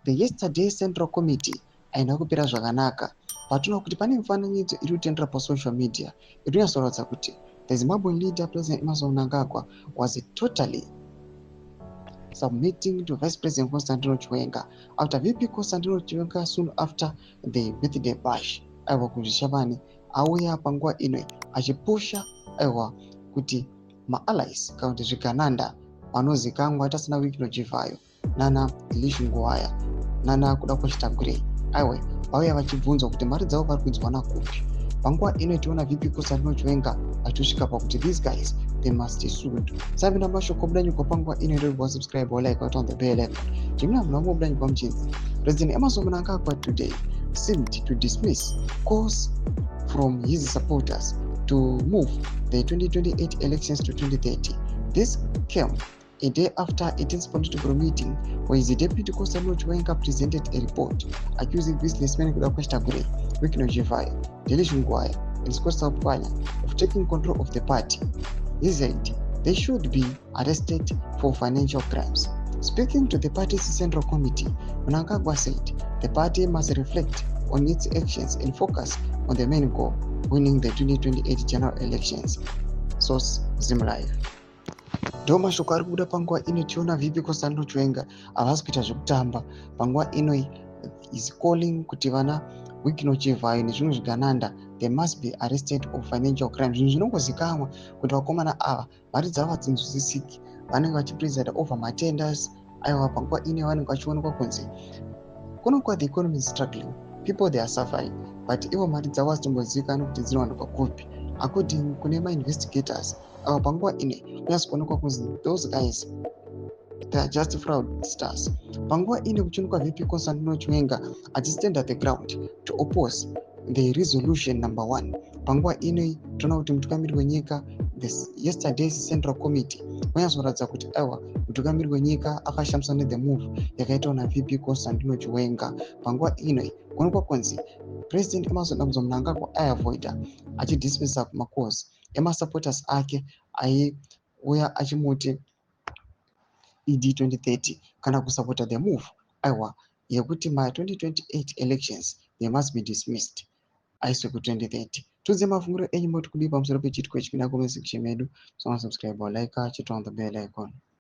The yesterday Central Committee haina kupera zvakanaka. Patinoona kuti pane mifananidzo iri kutendera pasocial media iri kunyatsoratidza kuti the Zimbabwean leader, President Emmerson Mnangagwa, was totally submitting to Vice President Constantino Chiwenga after VP Constantino Chiwenga, soon after the birthday bash, aiwa, kuZvishavane, auya panguva ino achipusha, aiwa, kuti maallies kana kuti zvigananda vanozikanwa tasina Wicknell Chivayo nana Elisha Nguwaya nana Kudakwashe Tagwirei, aiwa, vauya vachibvunzwa kuti mari dzavo vari kudziwana kupi. Panguva ino tiona VP Constantino Chiwenga achitosvika pakuti these guys, they must sued. Sapinda mashoko budanyikwa panguva ino inorirwa subscribe or like on the bell icon. Chimina munhu wangobudanyikwa muchinzi President Emmerson Mnangagwa today seemed to dismiss calls from his supporters to move the 2028 elections to 2030. This came a day after a tense political meeting where his deputy Constantino Chiwenga presented a report accusing businessman Kudakwashe Tagwirei, Wicknell Chivayo, Delish Nguwaya and Scott Sakupwanya of taking control of the party. He said they should be arrested for financial crimes. Speaking to the party's central committee, Mnangagwa said the party must reflect on its actions and focus on the main goal, winning the 2028 general elections. Source: Zimlive. Ndo mashoko ari kubuda panguva ino. Tiona VP Constantino Chiwenga havasi kuita zvekutamba panguva ino. Is calling kuti vana Wicknell Chivayo nezvimwe zvigananda, they must be arrested of financial crime. Zvinhu zvinongozikanwa kuti vakomana ava mari dzavo hadzinzwisisiki, vanenge vachipresida over matenders. Aiwa, panguva ino vanenge vachionekwa kunzi kunokwa the economy is struggling, people, they are suffering, but ivo mari dzavo hadzitombozivikanwi kuti dzinowanikwa kupi. According kune mainvestigators ava, panguva ino kunyatsi kuonekwa kunzi those guys, they are just fraudsters. Panguva ino kuchionekwa VP Constantino Chiwenga achistand at the ground to oppose the resolution number one. Panguva ino toona kuti mutungamiri wenyika, this yesterday's central committee, vanyatsoratidza kuti, aiwa, mutungamiri wenyika akashamiswa nethe move yakaitwa naVP Constantino Chiwenga. Panguva ino kuonekwa kunzi President Emmerson Dambudzo Mnangagwa aiavoida achidismissa macalls emasupporters ake aiuya achimuti ED 2030 kana kusapota the move, aiwa, yekuti ma2028 elections, they must be dismissed, aiswe ku2030. Tudze mafungiro enyu, moti kudii pamusoro pechiitiko ichi? Pinda comment section medu, so subscribe or like, chit on the bell icon.